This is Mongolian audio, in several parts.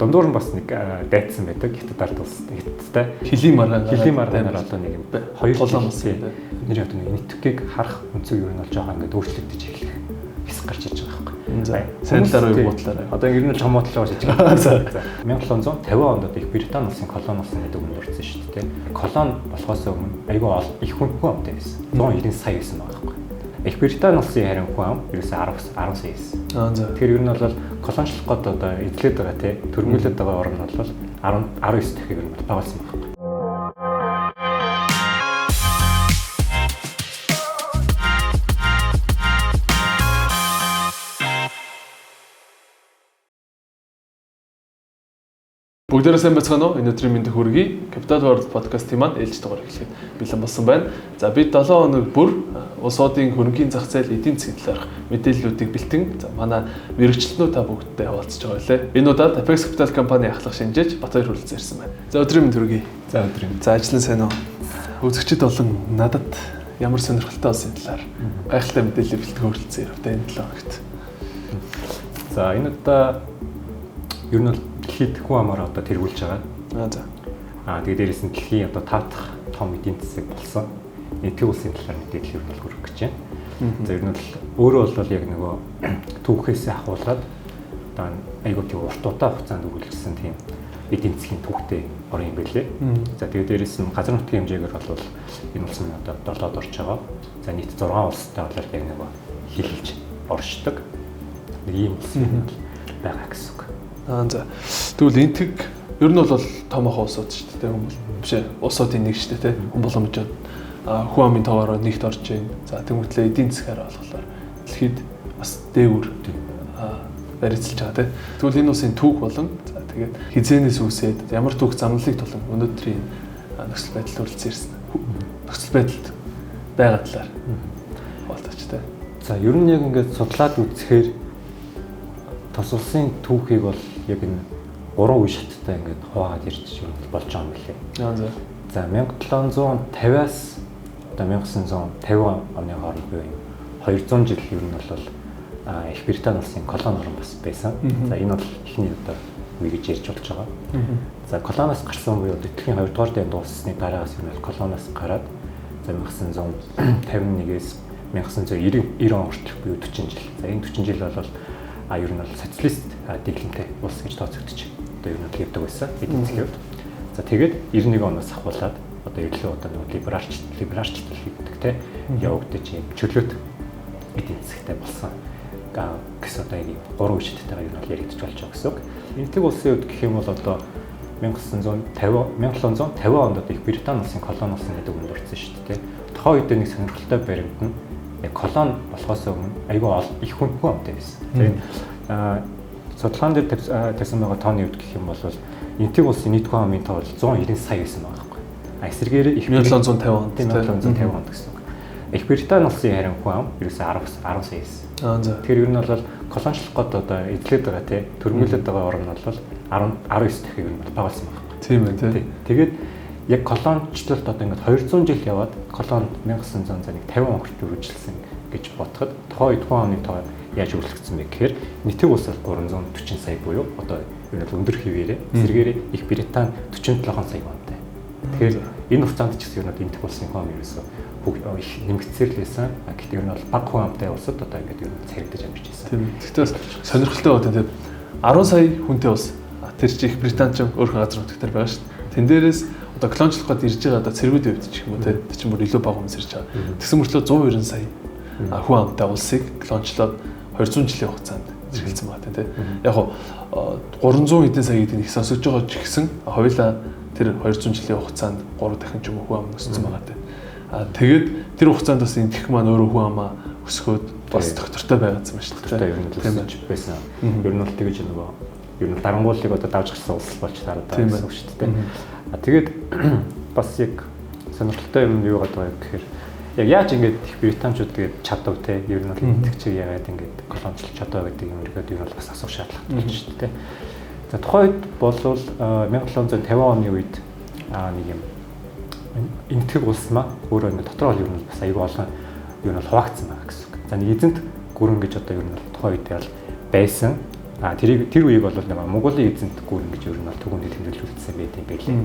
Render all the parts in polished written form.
Дундуур нь бас нэг дайцсан байдаг. Хятад ард улс Хятадтай. Хөлийн маргаанаар одоо нэг юм хоёр тулаан болсон. Бидний одоо нэг Энэтхэгийг харах өнцөг ер нь бол жоохон ингээд өөрчлөгдөж эхлэх хэсэг гарч иж байгаа байхгүй. За, саналаар уу бодлаарай. Одоо ер нь л чомоотлоо гэж байгаа. За. 1750 онд одоо Их Британи улсын колони болсон гэдэг үгэнд орсон шүү дээ. Колони болохоос өмнө айгүй их хүн амтай байсан. 190 сая байсан байгаа байхгүй. Их Британи улсын харин хүн ам ерөөсөө 10 сая байсан. Аа за. Тэгэхээр ер нь бол колоничлох гээд одоо эзлээд байгаа тий төрмөлөд байгаа орн нь бол 10 19 дахийг ер нь багассан байхгүй. Бүгдээрээ сайн байцгаана уу? Энэ өдрийн мэндийг хүргэе. Capital World podcast-ийн маань ээлж дугаар эхлэхэд бэлэн болсон байна. За бид 7 хоног бүр улсуудын хөрөнгийн зах зээл, эдийн засгийн талаарх мэдээллүүдийг бэлтгэн за манай мэргэжилтнүүд та бүгдтэй хаваалцж байгаа байлээ. Энэ удаад Apex Capital компани ахлах шинжээч Батбаяр хүрэлцэн ирсэн байна. За өдрийн мэнд хүргэе. За өдрийн. За ажил нь сайн уу? Үзэгчид болон надад ямар сонирхолтой болсон талаар гайхалтай мэдээлэл бэлтгэн хүрэлцэн ирэв энэ 7 хоногт. За энэ удаа ер нь бол дэлхийд хүн амаар одоо тэргүүлж байгаа. Аа за. Аа тэгээ дээрээс нь дэлхийн одоо таатах том эдийн засаг болсон. Энэтхэг улсын талаар мэдээлэл ер нь бол хүргэх гэж байна. За ер нь бол өөрөө бол яг нөгөө түүхээсээ ахуулаад одоо айгүй тийм урт удаан хугацаанд үргэлжилсэн тийм эдийн засгийн түүхтэй орн юм байлээ. За тэгээ дээрээс нь газар нутгийн хэмжээгээр бол энэ улс нь одоо 7-д орж байгаа. За нийт 6 улстай бол яг нөгөө хилэлж оршдог. Нэг ийм улс юм байгаа гэсэн үг. Аа за. Тэгвэл Энэтхэг ер нь бол томоохон улсууд шүү дээ. Хүн биш ээ. Улсуудын нэг шүү дээ, тэ. Хүн боломжоод хүн амын тоогоор нэгт орж байна. За тэгмэтлээ эдийн засгаараа болохоор дэлхийд бас дээгүүр барилцж байгаа, тэ. Тэгвэл энэ улсын түүх болон за тэгээд хизээнээс үүсээд ямар түүх замналыг тулан өнөөдрийн нөхцөл байдалд хүрэлцэн ирсэн. Нөхцөл байдалд байгаа талаар хуваалцаач, тэ. За ер нь яг ингээд судлаад үзэхээр тус улсын түүхийг бол яг энэ 3 үе шаттай ингээд хуваагаад ирж болж байгаа юм билээ. Аа за. За 1750-аас одоо 1950 оны хооронд буюу 200 жил ер нь бол Их Британи улсын колони орн бас байсан. За энэ бол эхний одоо үе гэж ярьж болж байгаа. За колониос гарсан буюу дэлхийн 2 дугаар дайнд дууссаны дараагаас ер нь бол колониос гараад за 1951-ээс 1990 он хүртэлх буюу 40 жил. За энэ 40 жил бол ер нь бол социалист дэглэмтэй улс гэж тооцогдож одоо ер нь явдаг байсан эдийн засгийн хувьд. За тэгээд 91 оноос ахуулаад одоо илүү одоо нэг либералчлал гэдэг те явагдаж юм чөлөөт эдийн засгтай болсон гэсэн одоо яг 3 үе шаттай ер нь бол яригдчих болж байгаа гэсэн үг. Энэтхэг улсын хувьд гэх юм бол одоо 1750 онд одоо Их Британи улсын колони болсон гэдэг үгэнд орсон шүү дээ. Тухайн үед нэг сонирхолтой баримт нь яг колони болохоос өмнө айгүй их хүн амтай байсан. За энэ судалгаан дээр тавьсан байгаа тооны хувьд гэх юм бол Энэтхэг улсын нийт хүн амын тоо бол 190 сая байсан байгаа байхгүй. А эсвэргээр их 1750 онд 1750 онд гэсэн үг. Их Британи улсын харин хүн ам ерөөсөө 10 сая байсан. Аа за. Тэгэхээр ер нь бол колоничлох гээд одоо эзлээд байгаа тий төрмөлөд байгаа орн нь бол 10 19 дахийг ер нь бол багассан байгаа байхгүй. Тийм ээ тий. Тэгээд яг колоничлолт одоо ингээд 200 жил яваад колонд 1950 он хүртэл үргэлжилсэн гэж бодоход тухайн үед хүн амын тоо яаж өөрчлөгдсөн бэ гэхээр Энэтхэг улс бол 340 сая буюу одоо ер нь бол өндөр хэвээрээ эсрэгээрээ Их Британи 47 сая хүнтэй. Тэгэхээр энэ хугацаанд ч гэсэн ер нь Энэтхэг улсын хүн ам ерөөсөө их нэмэгдсээр л байсан. Гэхдээ ер нь бол бага хүн амтай улсад одоо ингээд ер нь царигдаж амьдарч байсан. Тийм. Гэхдээ бас сонирхолтой байна тийм. 10 сая хүнтэй улс. Тэр чи Их Британи ч өөрхөн газар нутагтар байгаа шүү дээ. Тэн дээрээс одоо колоничлох гээд ирж байгаа одоо цэргүүдийн хувьд ч юм уу те тэр чинь бүр илүү бага хүмүүс ирж байгаа. Тэгсэн мөртлөө 190 сая хүн амтай улсыг колоничлоод 200 жилийн хугацаанд зэрэгэлсэн байгаа те. Яг хуу 300 хэдэн сая гэдэг нь их сонсогдож байгаа ч гэсэн хоёулаа тэр 200 жилийн хугацаанд 3 дахин ч юм уу хүн ам өссөн байгаа те. А тэгээд тэр хугацаанд бас Энэтхэг маань өөрөө хүн амаа өсгөөд бас доктортой байгаадсан байна шүү дээ. Ер нь л өсөж байсан. Ер нь бол тэгэж нөгөө ер нь дарангуулыг одоо давж гарсан улс болж таарад байгаа гэсэн үг шүү дээ. А тэгээд бас яг сонирхолтой юм юу гэдэг вэ гэхээр яг яаж ингэж их британчууд тэгээд чадав те ер нь бол Энэтхэг чиг яагаад ингэж колоничлж чадав гэдэг юм ерөөд ер нь бол бас асуух шаардлагатай болж шүү дээ. За тухайн үед бол 1750 оны үед нэг юм Энэтхэг улс маа өөрөө ингэ дотор бол ер нь бас аюул олон ер нь бол хуваагдсан байгаа гэсэн үг. За нэг эзэнт гүрэн гэж одоо ер нь бол тухайн үед бол байсан. А тэр үеийг бол нэг Монголын эзэнт гүрэн гэж ер нь бол түгэнд тэмдэглүүлсэн байт юм байлээ.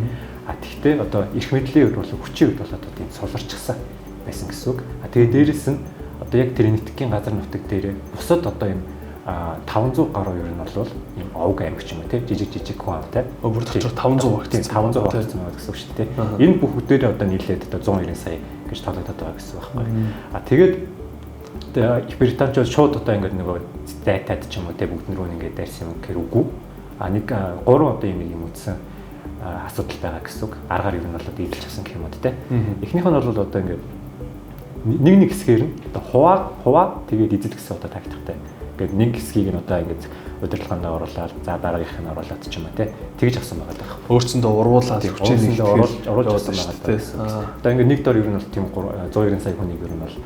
А тэгтээ одоо эрх мэдлийн үед бол хүчийн үед бол одоо тийм суларчсан байсан гэсэн үг. А тэгээ дээрэс нь одоо яг тэр Энэтхэгийн газар нутаг дээр бусад одоо юм 500 гаруй ер нь бол юм овг аймаг ч юм уу те жижиг хүн амтай. Бүр дотор 500 багтсан. 500 багтсан байгаа гэсэн үг шүү дээ. Энэ бүх үдээрээ одоо нийлээд одоо 190 сая гэж тоологдоод байгаа гэсэн үг байхгүй. А тэгээд Их Британчууд шууд одоо ингээд нөгөө дайтаад ч юм уу те бүгд нөрөө ингээд дайрсан юм гэхээр үгүй. А нэг гурван одоо юм нэг юм үтсэн асуудал байгаа гэсэн үг. Аргаар ер нь бол одоо эзэлж авсан гэх юм уу те. Эхнийх нь бол одоо ингээд нэг хэсгээр нь одоо хуваа тэгээд эзэл гэсэн одоо тактиктай. Ингээд нэг хэсгийг нь одоо ингээд удирдлаганд оруулаад за дараагийнх нь оруулаад ч юм уу те. Тэгж авсан байгаа даа. Өөрсөндөө урвуулаад хүчээ оруулж авсан байгаа даа. Одоо ингээд нэг дор ер нь бол тийм 190 сая хүнийг ер нь бол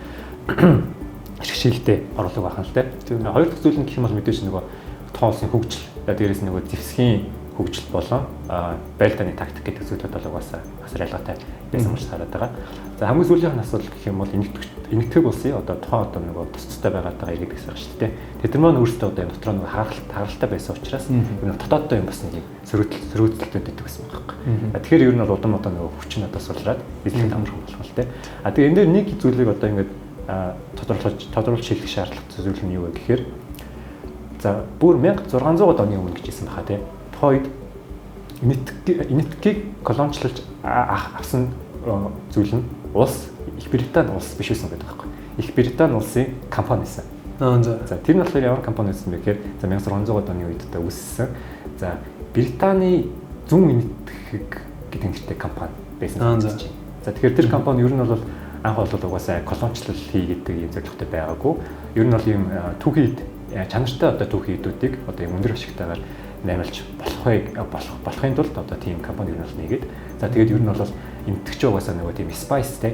хэрэгшээлтэй оруулах байх нь л те. Хоёр дахь зүйл нь гэх юм бол мэдээж нөгөө тоолсын хөгжил, дээрээс нөгөө зэвсгийн хөгжил болон байлдааны тактик гэдэг зүйлүүд бол угаасаа асар ялгаатай байсан болж хараад байгаа. За хамгийн сүүлийн нь асуудал гэх юм бол Энэтхэг улсын одоо тухайн одоо нөгөө тус тустай байгаад байгаа иргэд гэсэн шүү дээ. Тэд нар маань өөрсдөө одоо энэ дотроо нөгөө хагаралтай байсан учраас ер нь дотооддоо юм бас нэг сөрөөдөлтөд байдаг гэсэн байхгүй. Тэгэхээр ер нь бол удам одоо нөгөө хүч нь одоо сулраад эзлэх амархан болох л те. А тэгээ энэ дээр нэг зүйлийг одоо ингээд тодорхойлж хэлэх шаардлагатай зүйл нь юу вэ гэхээр за бүр 1600 оны өмнө гэж хэлсэн баха тий. Тухайн үед Энэтхэгийг колоничлж авсан зүйл нь улс Их Британи улс биш байсан гэдэг байхгүй. Их Британи улсын компани байсан. За тэр нь болохоор ямар компани байсан бэ гэхээр за 1600 оны үед одоо үүссэн. За Британий зүүн Энэтхэг гэдэг нэртэй компани байсан гэж байна. За тэгэхээр тэр компани ер нь бол анх бол угаасаа колоничлал хий гэдэг ийм зорилготой байгаагүй. Ер нь бол ийм түүхий чанартай одоо түүхий эдүүдийг одоо ийм өндөр ашигтайгаар наймалж болохын тулд одоо тийм компани ер нь бол нэгэд. За тэгээд ер нь бол энэтхэгч угаасаа нөгөө тийм spice те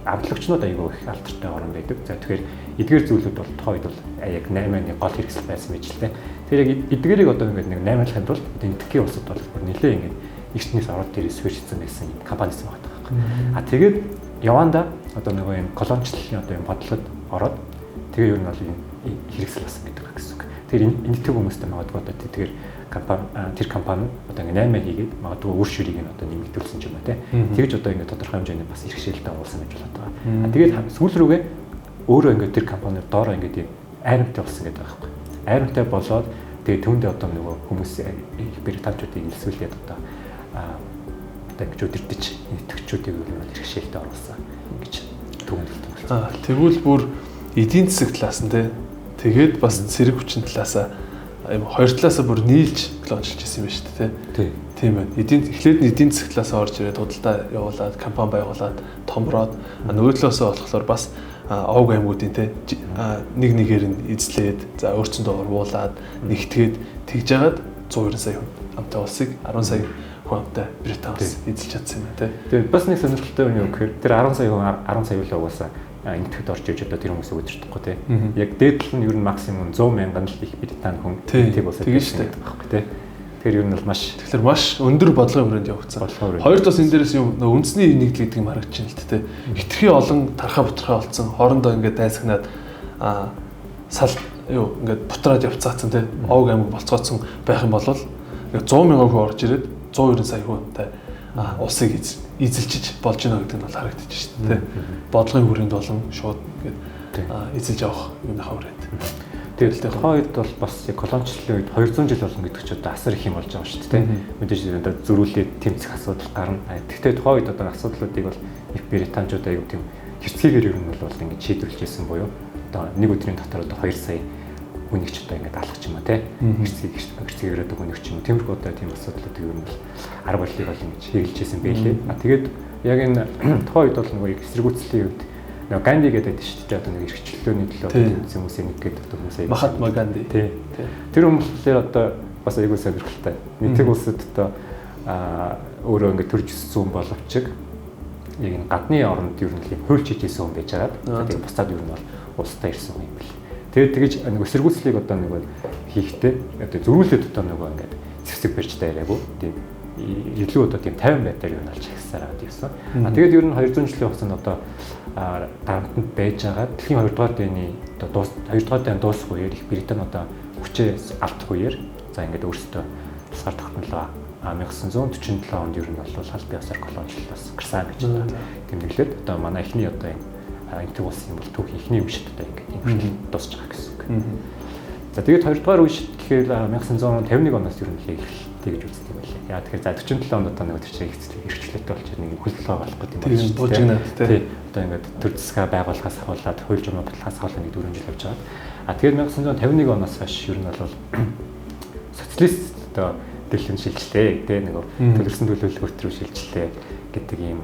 амтлагчнууд айгүй их алдартай орн байдаг. За тэгэхээр эдгээр зүйлүүд бол тухайн үед бол яг 8-ны гол хэрэгсэл байсан байж л те. Тэгэхээр яг эдгээрийг одоо ингээд нэг наймалахын тулд энэтхэгийн улсад бол бүр нэлээ ингээд эртнээс ороод ирээ суурьшсан байсан юм компани байсан байгаа байхгүй. А тэгээд яванда одоо нөгөө юм колоничлалын одоо юм бодлогод ороод тэгээ ер нь бол юм хэрэгсэл болсон гэдэг гэсэн үг. Тэгэхээр энэтхэг хүмүүстэй магадгүй одоо тэгэхээр компани тэр компани одоо ингээ 8 хийгээд магадгүй үр ширийг нь одоо нэмэгдүүлсэн ч юм уу те. Тэгж одоо ингээ тодорхой хэмжээний бас иргэшээлтэй оруулсан гэж болоод байгаа. Тэгээд сүүл рүүгээ өөрөө ингээ тэр компаниуд доороо ингээ тийм айрамтай болсон гэдэг байгаа байхгүй. Айрамтай болоод тэгээ түүндээ одоо нөгөө хүмүүс их британчуудыг элсүүлээд одоо одоо ингэж өдөртөж энэтхэгчүүдийг ер нь бол иргэшээлтэй оруулсан гэж түгэнэлт болсон. Тэгвэл бүр эдийн засаг талаас нь те тэгээд бас цэрэг хүчин талаасаа юм хоёр талаасаа бүр нийлж колоничлж ирсэн юм байна шүү дээ те. Тийм байна. Эхлээд нь эдийн засаг талаасаа орж ирээд худалдаа явуулаад компани байгуулад томроод нөгөө талаасаа болохоор бас овг аймагуудын те нэг нэгээр нь эзлээд за өөрсөндөө урвуулад нэгтгээд тэгж жагаад 190 сая хүн амтай улсыг 10 сая хүн амтай Британи улс эзэлж чадсан юм байна те. Тэгээд бас нэг сонирхолтой юм юу гэхээр тэр 10 сая хүн 10 сая үл угаасаа энэтхэгт орж иж одоо тэр хүмүүсийг удирдахгүй те. Яг дээд тал нь ер нь максимум 100 мянган л их Британи хүн тэг улсад байсан гэдэг байхгүй те. Тэгэхээр ер нь бол маш тэгэхээр маш өндөр бодлогын хүрээнд явагдсан. Хоёр тус энэ дээрээс юм нөө үндэсний нэгдэл гэдэг юм харагдаж байна л те. Хитрхи олон тархаа бутархаа болцсон. Хоорондоо ингээд дайсагнаад сал юу ингээд бутраад явцаацсан те. Овг аймаг болцооцсон байх юм бол ингээд 100 мянган хүн орж ирээд 190 сая хүнтэй улсыг эзэлчиж болж байна гэдэг нь бол харагдаж шүү дээ. Бодлогын хүрээнд болон шууд ингээд эзэлж авах юуныхаа хүрээнд. Тэгээд тухайн үед бол бас яг колоничлалын үед 200 жил болно гэдэг чинь одоо асар их юм болж байгаа шүү дээ. Мэдээж одоо зөрүүлээд тэмцэх асуудал гарна. Гэхдээ тухайн үед одоо асуудлуудыг бол их британчууд аягүй тийм хэрцгийгээр ер нь бол ингээд шийдвэрлэж ирсэн буюу одоо нэг өдрийн дотор одоо 2 сая хүнийг ч одоо ингээд алах ч юм уу те. Хэрцгийгээр одоо хүнийг ч юм уу. Тиймэрхүү одоо тийм асуудлуудыг ер нь бол арга барилыг бол ингэж хэрэглэж ирсэн байлээ. А тэгээд яг энэ тухайн үед бол нөгөө эсэргүүцлийн үед нөгөө Ганди гэдэг шүү дээ. Одоо нэг эрхчлөөний төлөө тэмцсэн хүмүүсийн нэг гэдэг одоо хүмүүс аяг. Махатма Ганди. Тий. Тэр хүмүүс одоо бас аягүй сонирхолтой. Нийтэг улсад одоо өөрөө ингээд төрж өссөн боловч яг энэ гадны оронд ер нь л хуульч хийж исэн хүн байж байгаад тэгээд буцаад ер нь бол улстай ирсэн хүн юм бэл. Тэгээд тэгэж нэг эсэргүүцлийг одоо нэг хийхдээ одоо зөрүүлээд одоо нөгөө ингээд зэвсэг барьж дайраагүй. Тийм илүү одоо тийм 50 байдлаар юу алж ихсараад явсан. А тэгээд ер нь 200 жилийн хугацаанд одоо дарамтанд байж байгаа дэлхийн 2 дугаар дайны одоо 2 дугаар дайн дуусах үеэр их Британи одоо хүч Хүчээ алдах үеэр за ингээд өөрсдөө тусгаар тогтнолоо. 1947 онд ер нь бол албан ёсоор колоничлолоос гарсан гэж тэмдэглээд одоо манай эхний одоо энэ Энэтхэг улсын бол түүхийн эхний үе шат одоо ингээд юм дуусч байгаа гэсэн үг. За тэгээд хоёрдугаар үе шат гэхээр 1951 оноос ер нь эхэлдэг гэж үздэг юм байлээ. Яа тэгэхээр за 47 онд одоо нэг тэр чинь эрхчлөлттэй болчиход нэг хөл толгой болох гэдэг юм байна. Буужигнаад тий. Одоо ингээд төр засгаа байгуулахаас ахуулаад хууль журмаа батлахаас ахуулаад нэг 4 жил явж байгаа. А тэгээд 1951 оноос хойш ер нь бол социалист одоо дэлхийд шилжлээ тий, нөгөө төлөрсөн төлөвлөгөөт рүү шилжлээ гэдэг ийм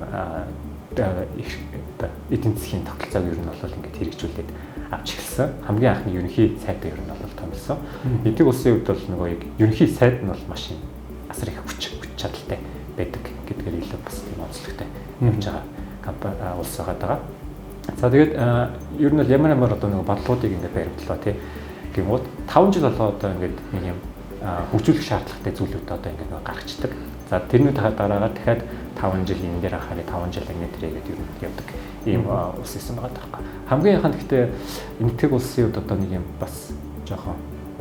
эдийн засгийн тогтолцоог ер нь бол ингээд хэрэгжүүлээд авч эхэлсэн. Хамгийн анхны ерөнхий сайдаа ер нь бол томилсон. Энэтхэг улсын хувьд бол нөгөө яг ерөнхий сайд нь бол маш юм асар их хүч чадалтай байдаг гэдгээр илүү бас тийм онцлогтой явж байгаа компани улс байгаа даа. За тэгээд ер нь бол ямар ямар одоо нөгөө бодлогоодыг ингээд баримтлаа тий. Гингууд 5 жил болоо одоо ингээд нэг юм хөгжүүлэх шаардлагатай зүйлүүд одоо ингээд нөгөө гаргацдаг. За тэрний дараагаар дахиад 5 жил энэ дээр анхаарай, 5 жил ингэ тэрэ гэдэг ер нь явдаг ийм улс исэн байгаа таахгүй. Хамгийн анх нь гэхдээ Энэтхэг улсын хувьд одоо нэг юм бас жоохон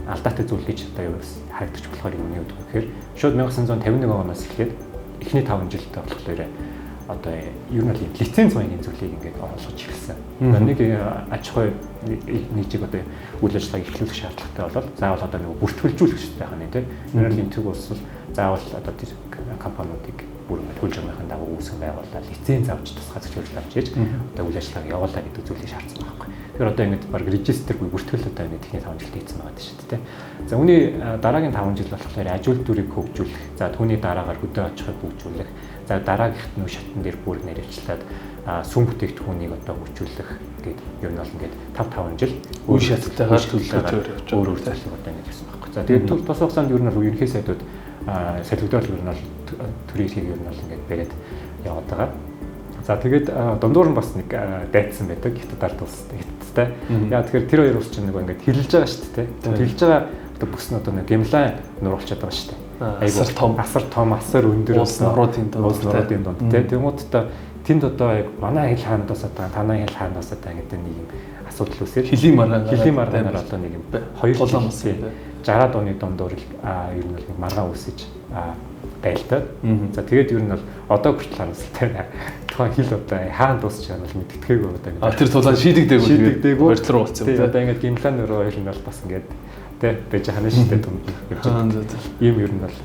алдаатай зүйл гэж одоо юу харагдаж болохоор юм юу гэхээр шууд 1951 оноос эхлээд эхний 5 жилд болохоор одоо ер нь бол ийм лиценз маягийн зүйлийг ингээд олгож эхэлсэн. Нэг аж ахуй нэгжийг одоо үйл ажиллагааг эхлүүлэх шаардлагатай болол заавал одоо нэг бүртгэлжүүлэх хэрэгтэй байх нь тийм. Ер нь Энэтхэг улс бол заавал одоо тэр компаниудыг бүр ингээд хууль журмын дагуу үүсгэн байгуулаад лиценз авч тусгай зөвшөөрөл авч ээж одоо үйл ажиллагааг явуулаа гэдэг зүйлийг шаардсан байхгүй. Тэгэхээр одоо ингээд баг регистр буюу бүртгэл одоо ингээд техник 5 жилд хийсэн байгаа шүү дээ. За үүний дараагийн 5 жил болохоор аж үйлдвэрийг хөгжүүлэх, за түүний дараагаар хөдөө аж ахуйг хөгжүүлэх, за дараагийнхт нь шатн дээр бүр нэрвчлээд сүм бүтээгдэхүүнийг одоо хөгжүүлэх гээд ер нь бол ингээд 5 жил үе шаттайгаар төлөвлөгөөр явж өөр өөр зүйлийг одоо ингээд явсан байхгүй. За тэгээд тус хугацаанд ер нь бол ерөнхий сайдууд солигдоод ер нь бол төрийн эрхийг ер нь бол ингээд бариад яваад байгаа. За тэгээд дундуур нь бас нэг дайцсан байдаг Хятад ард улс Хятадтай. Яа тэгэхээр тэр хоёр улс чинь нэг ингээд хэрэлж байгаа шүү дээ. Хэрэлж байгаа одоо бүс нь одоо нэг Гимлайн нуруулчаад байгаа шүү дээ. Асар том, асар том, асар өндөр улс нуруудын дунд тий. Тэнгууд одоо тэнд одоо яг манай хэл хаана дуусаад байгаа, танай хэл хаана дуусаад байгаа гэдэг нэг юм асуудал үүсээд хөлийн маргаанаар одоо нэг юм хоёр тулаан болсон. 60-аад оны дундуур ер нь бол нэг маргаан үүсэж байлтаад. За тэгээд ер нь бол одоо хүртэл харамсалтай байна. Тухайн хил одоо хаана дуусч байгаа нь бол мэддэхээгүй одоо ингээд. Тэр тулаан шийдэгдээгүй тэгээд хоёр руу болсон юм. Тийм одоо ингээд Гимлан руу хоёр нь бол бас ингээд тэ байж хана шийдээ дунд явж байгаа. Ийм ер нь бол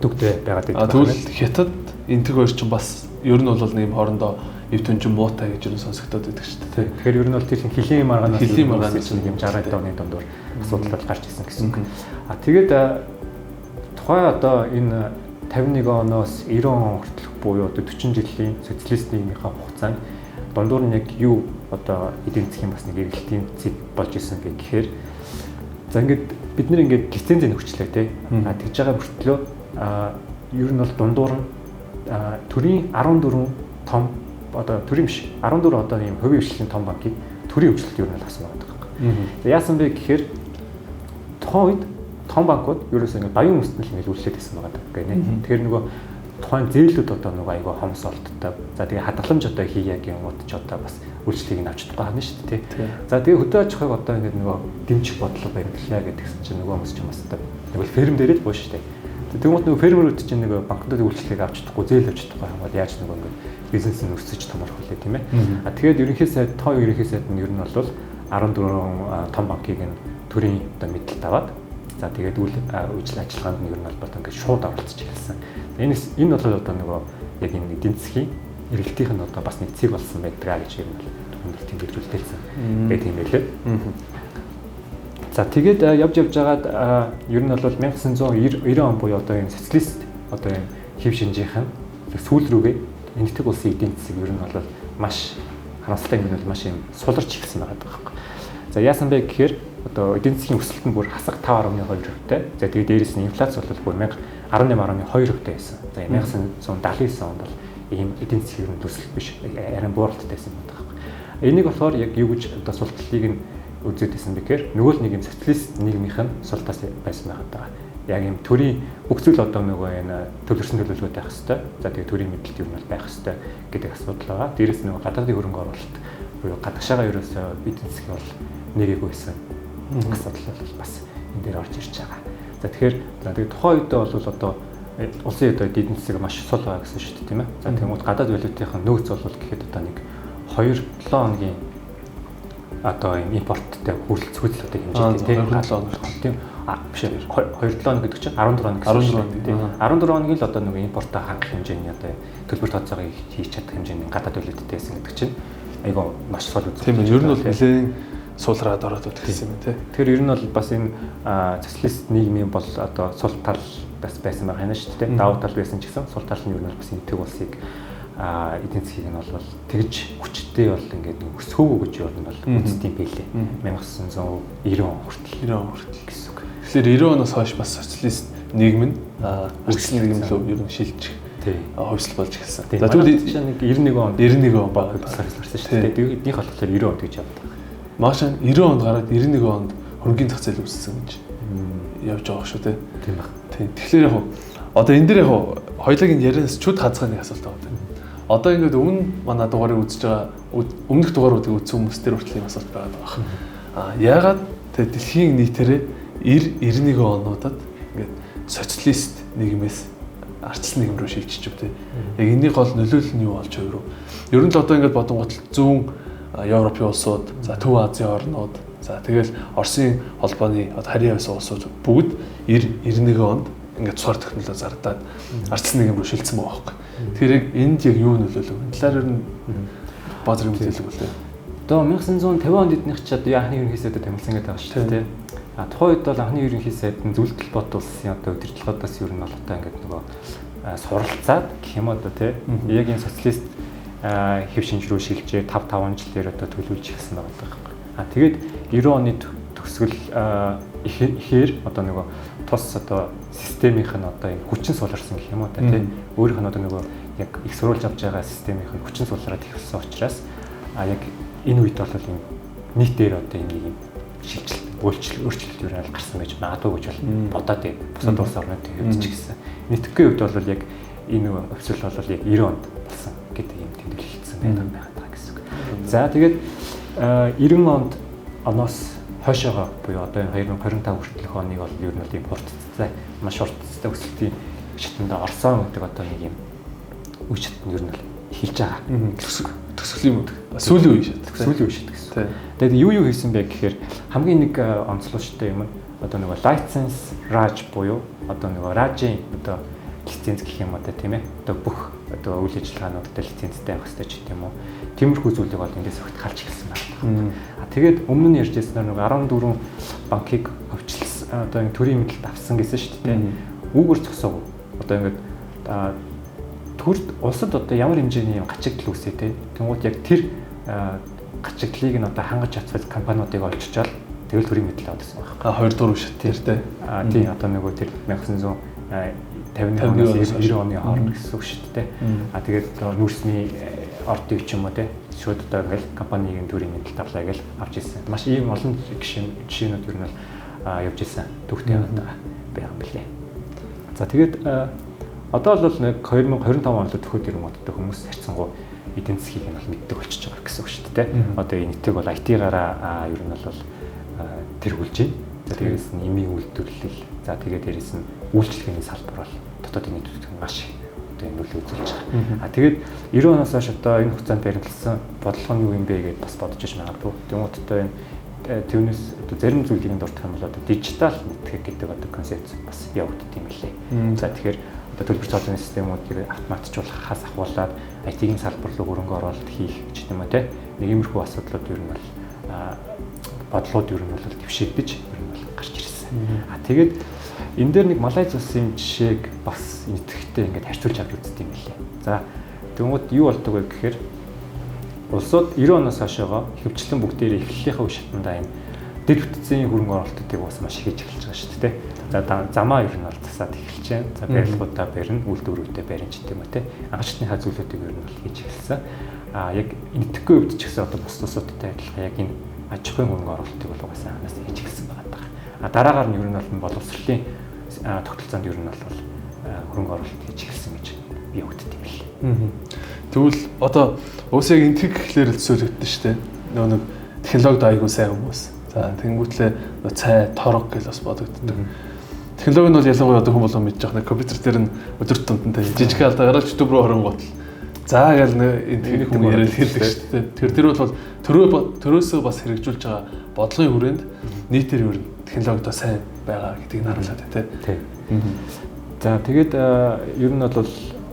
дүгтэй байгаад байдаг. Тэгвэл Хятад Энэтхэг хоёр чинь бас ер нь бол нэг юм хоорондоо эв түнжин муутай гэж ер нь сонсогдоод байдаг шүү дээ. Тэгэхээр ер нь бол тэр хөлийн маргаанаас нэг юм 60-аад оны дундуур асуудал бол гарч ирсэн гэсэн үг. А тэгээд тухайн одоо энэ 51 оноос 90 он хүртэлх буюу одоо 40 жилийн социалист нийгмийнхаа хугацаанд дундуур нь яг юу одоо эдийн засгийн бас нэг эргэлтийн зэг болж исэн бэ гэхээр за ингээд бид нэр ингээд лицензийг нөхчлээ тий. А тэгж байгаа мөртлөө ер нь бол дундуур нь төрийн 14 том одоо төрийн биш 14 одоо ийм хувийн хвшлийн том банкыг төрийн хөгжлөлт ер нь бол авсан байгаа байхгүй. За яасан бэ гэхээр тухайн үед том банкуд ерөөсөө ингээд баян хүмүүст нь л ингээд үйлчлээд байсан байгаа гэнэ. Тэгэхээр нөгөө тухайн зээлүүд одоо нөгөө айгүй хомс олддог. За тэгээ хадгаламж одоо хийя гингууд ч одоо бас үйлчлэгийг нь авч чадахгүй байна шүү дээ. За тэгээ хөдөө аж ахуйг одоо ингээд нөгөө дэмжих бодлого баримтлаа гэдгсэн чинь нөгөө хүмүүс ч юм бас одоо нөгөө ферм дээрээ л бууш шүү дээ. Тэгмээд нөгөө фермерүүд чинь нөгөө банкнуудын үйлчлэгийг авч чадахгүй, зээл авч чадахгүй юм бол яаж нөгөө ингээд бизнес нь өсөж томорох вүлээ тийм ээ. А тэгээд ерөнхий сайд тоо ерөнхий сайд нь ер нь бол 14 том банкыг нь төрийн одоо мэдлэлд аваад за тэгээд үйл ажиллагаанд нь ер нь бол ингээд шууд оролцож эхэлсэн. Энэ бол одоо нөгөө яг энэ эдийн засгийн эргэлтийнх нь одоо бас нэг цэг болсон байдаг гэж ер нь бол түгэнд тэмдэглэж үлдээлсэн байх юм байлээ. За тэгээд явж жагаад ер нь бол 1990 он буюу одоо энэ социалист одоо энэ хэв шинжийнх нь сүүл рүүгээ Энэтхэг улсын эдийн засаг ер нь бол маш харамсалтай юм нь бол маш юм суларч эхэлсэн байгаа байхгүй. За яасан бэ гэхээр одоо эдийн засгийн өсөлт нь бүр хасаг 5.2%-тай. За тэгээд дээрэс нь инфляц бол бүр 18.2%-тай байсан. За 1979 онд бол ийм эдийн засгийн ер нь өсөлт биш, арай бууралттай байсан юм байна. Энийг болохоор яг юу гэж одоо султлыг нь үзээд байсан бэ гэхээр нөгөө л нэг юм социалист нийгмийнх нь султаас байсан байгаад байгаа. Яг юм төрийн бүх зүйл одоо нөгөө энэ төвлөрсөн төлөвлөгөөтэй байх хэвээр. За тэгээ төрийн мэдлэлт юу нь бол байх хэвээр гэдэг асуудал байгаа. Дээрээс нөгөө гадаадын хөрөнгө оруулалт буюу гадагшаага ерөөсөө эдийн засгийн бол нэгээгүй байсан. Асуудал бол бас энэ дээр орж ирж байгаа. За тэгэхээр за тэгээд тухайн үедээ бол одоо улсын одоо эдийн засаг маш сул байгаа гэсэн шүү дээ, тийм ээ. За тэгмүүд гадаад валютын нөөц бол гэхэд одоо нэг 2-7 хоногийн одоо юм импорттой хүрэлцүүлэл одоо хэмжээтэй тийм 27 хоног тийм биш 2-7 хоног гэдэг чинь 14 хоног гэсэн тийм 14 хоногийн л одоо нэг импортоо хангах хэмжээний одоо төлбөр тооцоогыг хийж чадах хэмжээний гадаад валюттай байсан гэдэг чинь айгүй маш сул үзүүлэлт. Тийм ээ, ер нь бол нэлээд суулраад ороод үзсэн юм тий. Тэгэхээр ер нь бол бас энэ социалист нийгмийн бол одоо сул тал бас байсан байгаа юм шүү дээ. Давуу тал байсан ч гэсэн сул тал нь ер нь бол бас энэ төг улсыг эдийн засгийг нь бол тэгж хүчтэй бол ингээд өсгөөгүй гэж ер нь бол үздэг юм билээ. 1990 он хүртэл 90 он хүртэл гэсэн үг. Тэгэхээр 90 оноос хойш бас социалист нийгэм нь ардчилсан нийгэм рүү ер нь шилжих хувьсэл болж эхэлсэн. За тэгвэл нэг 91 онд 91 он баг гарсан шүү дээ. Тэднийх болохоор 90 онд гэж явдаг. Маш 90 онд гараад 91 онд хөрөнгөний зах зээл үүссэн гэж явж байгаа шүү дээ. Тийм баг. Тийм. Тэгэхээр яг одоо энэ дээр яг хоёулын ярианаас чүд хазгааны асуулт байгаа. Одоо ингээд өмнө манай дугаарыг үзэж байгаа өмнөх дугааруудыг үзсэн хүмүүс дээр хүртэл ийм асуулт байгаад байгаа. Яагаад тэг дэлхийн нийтээрээ 90 91 онуудад ингээд социалист нийгмээс ардчилсан нийгэм рүү шилжиж өв тэ. Яг энэний гол нөлөөлөл нь юу болж хувирв? Ер нь л одоо ингээд бодонгууд зүүн Европын улсууд, за Төв Азийн орнууд, за тэгэл Оросын холбооны одоо харийн явсан улсууд бүгд 90 91 онд ингээд цор технологи зардаад ардчилсан нийгэм рүү шилжсэн байгаа байхгүй. Тэгэхээр яг энд яг юу нөлөөлөв? Энэ талаар ер нь баа зэрэг мэдээлэл өгвөл. Одоо 1950 онд эднийх чи одоо анхны ерөнхий сайдад томилсон гэдэг байгаа шүү дээ. А тухайн үед бол анхны ерөнхий сайд нь Зүлтэл бод улсын одоо удирдлагуудаас ер нь бол одоо ингээд нөгөө суралцаад гэх юм одоо тий. Яг энэ социалист хэв шинж рүү шилжээ 5 5 жилээр одоо төлөвлөж эхэлсэн байгаа байхгүй. А тэгээд 90 оны төгсгөл ихээр одоо нөгөө тус одоо системийнх нь одоо энэ хүчин суларсан гэх юм уу та тий. Өөрийнх нь одоо нөгөө яг их сурвалж авч байгаа системийнх нь хүчин сулраад эхэлсэн учраас а яг энэ үед бол энэ нийтээр одоо энэ нэг юм шилжилт өөрчлөлт юу нь гарсан байж магадгүй гэж бол бодоод байна. Бусад улс орнуудын хувьд ч гэсэн. Нийтгийн хувьд бол яг энэ өвсөл бол яг 90 онд болсон гэдэг юм тэмдэглэгдсэн байдаг байгаа гэсэн үг. За тэгээд 90 онд оноос хойшоогоо буюу одоо энэ 2025 хүртэлх оныг бол ер нь бол ийм хурдтай маш хурдтай өсөлтийн шатанд орсон гэдэг одоо нэг юм үе шат нь ер нь бол эхэлж байгаа. Төгсгөлийн юм уу? Сүүлийн үе шат. Сүүлийн үе шат гэсэн. Тэгээд юу хийсэн бэ гэхээр хамгийн нэг онцлогтой юм нь одоо нөгөө license Raj буюу одоо нөгөө Raj-ийн одоо лиценз гэх юм одоо тийм ээ. Одоо бүх одоо үйл ажиллагаануудад лицензтэй авах хэрэгтэй ч тийм үү. Тиймэрхүү зүйлийг бол эндээс огт халж эхэлсэн байна. А тэгээд өмнө нь ярьж ирснээр нөгөө 14 банкыг хөвчлсөн одоо энэ төрийн мэдлэлд авсан гэсэн шүү дээ. Үүгээр зогсоогүй. Одоо ингээд төрд улсад одоо ямар хэмжээний юм гачигдал үүсээ те. Тэнгууд яг тэр гачигдлыг нь одоо хангаж чадвал компаниудыг олж очоод тэгэл төрийн мэдлэл аваад гэсэн байна. А 2 дугаар шат тэр те. А тийм одоо нөгөө тэр 1951 оноос 90 оны хооронд гэсэн үг шүү дээ. А тэгээд нүүрсний ордыг ч юм уу те шууд одоо ингээл компанийн төрийн мэдлэлд авлаа гэж авч ирсэн. Маш ийм олон жишээнүүд ер нь бол явж ирсэн. Төвхтэй байгаа юм билээ. За тэгээд одоо бол нэг 2025 он л төхөөд ирэнгүүт одоо хүмүүс харьцангуй эдийн засгийг нь бол мэддэг болчихж байгаа гэсэн үг шүү дээ. Одоо энэ нийтэг бол IT-гаараа ер нь бол тэргүүлж байна. За дээрээс нь эмийн үйлдвэрлэл, за тэгээд дээрээс нь үйлчилгээний салбар бол дотоодын нийт үзүүлэлт маш их одоо энэ нөлөө үзүүлж байгаа. А тэгээд 90 оноос хойш одоо энэ хугацаанд баримтлсан бодлого нь юу юм бэ гэдээ бас бодож иж магадгүй. Тэнгууд одоо энэ түүнээс одоо зарим зүйлийг нь дурдах юм бол одоо дижитал нийтгэх гэдэг одоо концепц бас явагддаг юм лээ. За тэгэхээр одоо төлбөр цооцооны системүүдийг автоматжуулахаас ахуулаад IT-ийн салбар руу хөрөнгө оруулалт хийх ч юм уу те. Нэг иймэрхүү асуудлууд ер нь бол бодлогод ер нь бол дэвшигдэж ер нь бол гарч ирсэн. А тэгээд энэ дээр нэг Малайз улсын жишээг бас итгэхтэй ингээд харьцуулж авч үздэг юм лээ. За тэгмүүд юу болдог вэ гэхээр улсууд 90 оноос хойшоогоо ихэвчлэн бүгдээрээ эхлэлийнхээ үе шатандаа энэ дэд бүтцийн хөрөнгө оруулалтыг бас маш их хийж эхэлж байгаа шүү дээ. За замаа ер нь бол засаад эхэлж байна. За барилгуудаа барина, үйлдвэрүүдээ барина ч гэдэм үү те. Анхчтныхаа зүйлүүдийг ер нь бол хийж эхэлсэн. А яг итгэхгүй хувьд ч гэсэн одоо бус улсуудтай адилхан яг энэ аж ахуйн хөрөнгө оруулалтыг бол угаасаа анханаас хийж эхэлсэн байгаа даа. А дараагаар нь ер нь бол боловсролын тогтолцоонд ер нь бол хөрөнгө оруулалт хийж эхэлсэн гэж явагддаг юм лээ. Тэгвэл одоо уус яг энтэг гэхлээр л төсөөлөгдөн шүү дээ. Нөгөө нэг технологид айгүй сайн хүмүүс. За тэгэнгүүтлээ цай, торог гэж бас бодогддог. Технологи нь бол ялангуяа одоо хүн болгон мэдж байгаа нэг компьютер дээр нь өдөр тутамд нь жижиг алдаа гараад YouTube руу оронгууд л за гэл энэ хүн яриад хэлдэг шүү дээ. Тэгэхээр тэр бол төрөөсөө бас хэрэгжүүлж байгаа бодлогын хүрээнд нийтээр ер нь технологидоо сайн байгаа гэдгийг нь харуулад байна тий. За тэгээд ер нь бол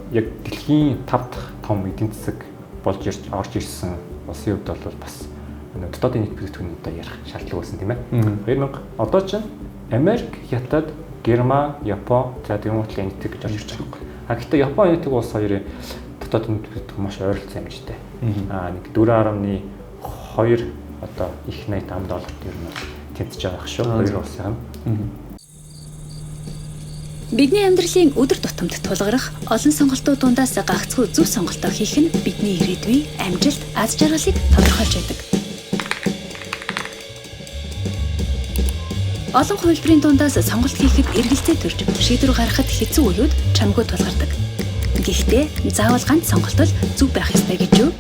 яг дэлхийн 5 дахь том эдийн засаг болж орж ирсэн улсын хувьд бол бас дотоодын нийт бүтээгдэхүүнийг одоо ярих шаардлага байсан тийм ээ. 2000 одоо ч Америк, Хятад, Герман, Япон, за тэгмүүтэл Энэтхэг гэж орж ирж байгаа юм. А гэхдээ Япон, Энэтхэг улс хоёрын дотоодын нийт бүтээгдэхүүн маш ойролцоо хэмжээтэй. Нэг 4.2 одоо их 80 ам долларт ер нь тэнцэж байгаа шүү. Хоёр улсын юм. Бидний амьдралын өдөр тутамд тулгарх олон сонголтууд дундаас гагцхүү зөв сонголтоо хийх нь бидний ирээдүйн амжилт, аз жаргалыг тодорхойлж байдаг. Олон хувилбарын дундаас сонголт хийхэд эргэлзээ төрж шийдвэр гаргахад хэцүү үеүд чамгүй тулгардаг. Гэхдээ заавал ганц сонголт л зөв байх ёстой гэж юу?